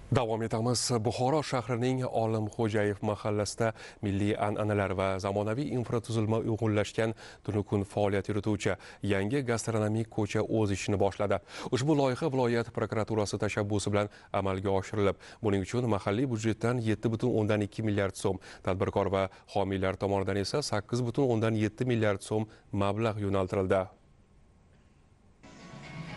Davom etamiz. Buxoro shahrining Olimxo'jayev mahallasida milliy an'analar va zamonaviy infratuzilma uyg'unlashgan tunu kun faoliyat yurituvchi yangi gastronomik ko'cha o'z ishini boshladi. Ushbu loyiha viloyat prokuraturasi tashabbusi bilan amalga oshirilib, buning uchun mahalliy byudjetdan 7,2 milliard so'm, tadbirkor va homiylar tomonidan esa 8,7 milliard so'm mablag' yo'naltirildi.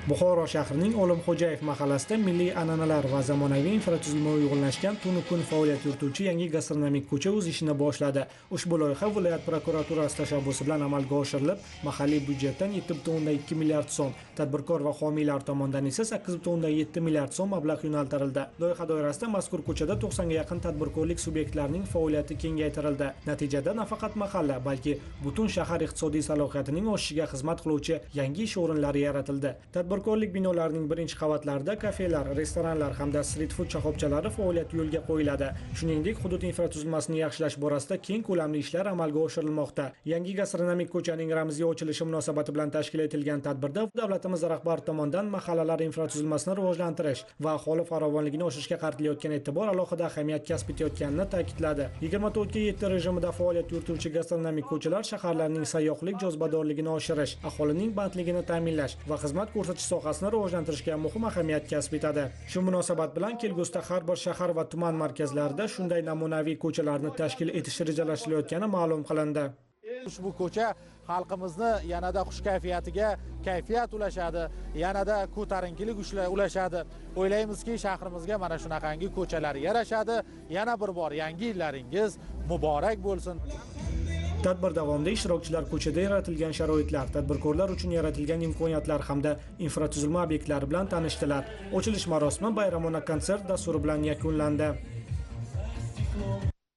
Buxoro shahrining Olimxo'jayev mahallasida milliy an'analar va zamonaviy infratuzilma uyg'unlashgan tunu kun faoliyat yurituvchi yangi gastronomik ko'cha o'z ishini boshladi. Ushbu loyiha viloyat prokuraturasi tashabbusi bilan amalga oshirilib, mahalliy byudjetdan 7,2 milliard so'm, tadbirkor va homiylar tomonidan esa 8,7 milliard so'm mablag' yo'naltirildi. Loyiha doirasida mazkur ko'chada 90 ga yaqin tadbirkorlik subyektlarining faoliyati kengaytirildi. Natijada nafaqat mahalla, balki butun shahar iqtisodiy salohiyatining oshishiga xizmat qiluvchi yangi ish o'rinlari yaratildi. Tadbirkorlik binolarining birinchi qavatlarida kafelar, restoranlar hamda street food shoxobchalari faoliyati yo'lga qo'yiladi. Shuningdek, hudud infratuzilmasini yaxshilash borasida keng ko'lamli ishlar amalga oshirilmoqda. Yangi gastronomik ko'chaning ramziy ochilishi munosabati bilan tashkil etilgan tadbirda davlatimiz rahbari tomonidan mahallalar infratuzilmasini rivojlantirish va aholi farovonligini oshirishga qaratilayotgan e'tibor alohida ahamiyat kasb etayotganini ta'kidladi. 24/7 rejimida faoliyat yurituvchi gastronomik ko'chalar shaharlarning sayyohlik jozibadorligini oshirish, aholining bandligini ta'minlash va xizmat ko'rsatish sohasini rivojlantirishga muhim ahamiyat kasb etadi. Shu munosabat bilan kelgusida har bir shahar va tuman markazlarida shunday namunaviy ko'chalarni tashkil etish rejalashtirilayotgani ma'lum qilindi. Ushbu ko'cha xalqimizni yanada xush kayfiyatiga kayfiyat ulashadi, yanada ko'tarinkilik ulashadi. O'ylaymizki, shahrimizga mana shunaqangi ko'chalar yarashadi. Yana bir bor yangi yillaringiz muborak bo'lsin. Tadbir davomida ishtirokchilar ko'chada yaratilgan sharoitlar, tadbirkorlar uchun yaratilgan imkoniyatlar hamda infratuzilma obyektlari bilan tanishdilar. Ochilish marosimi bayramona konsert dasturi bilan yakunlandi.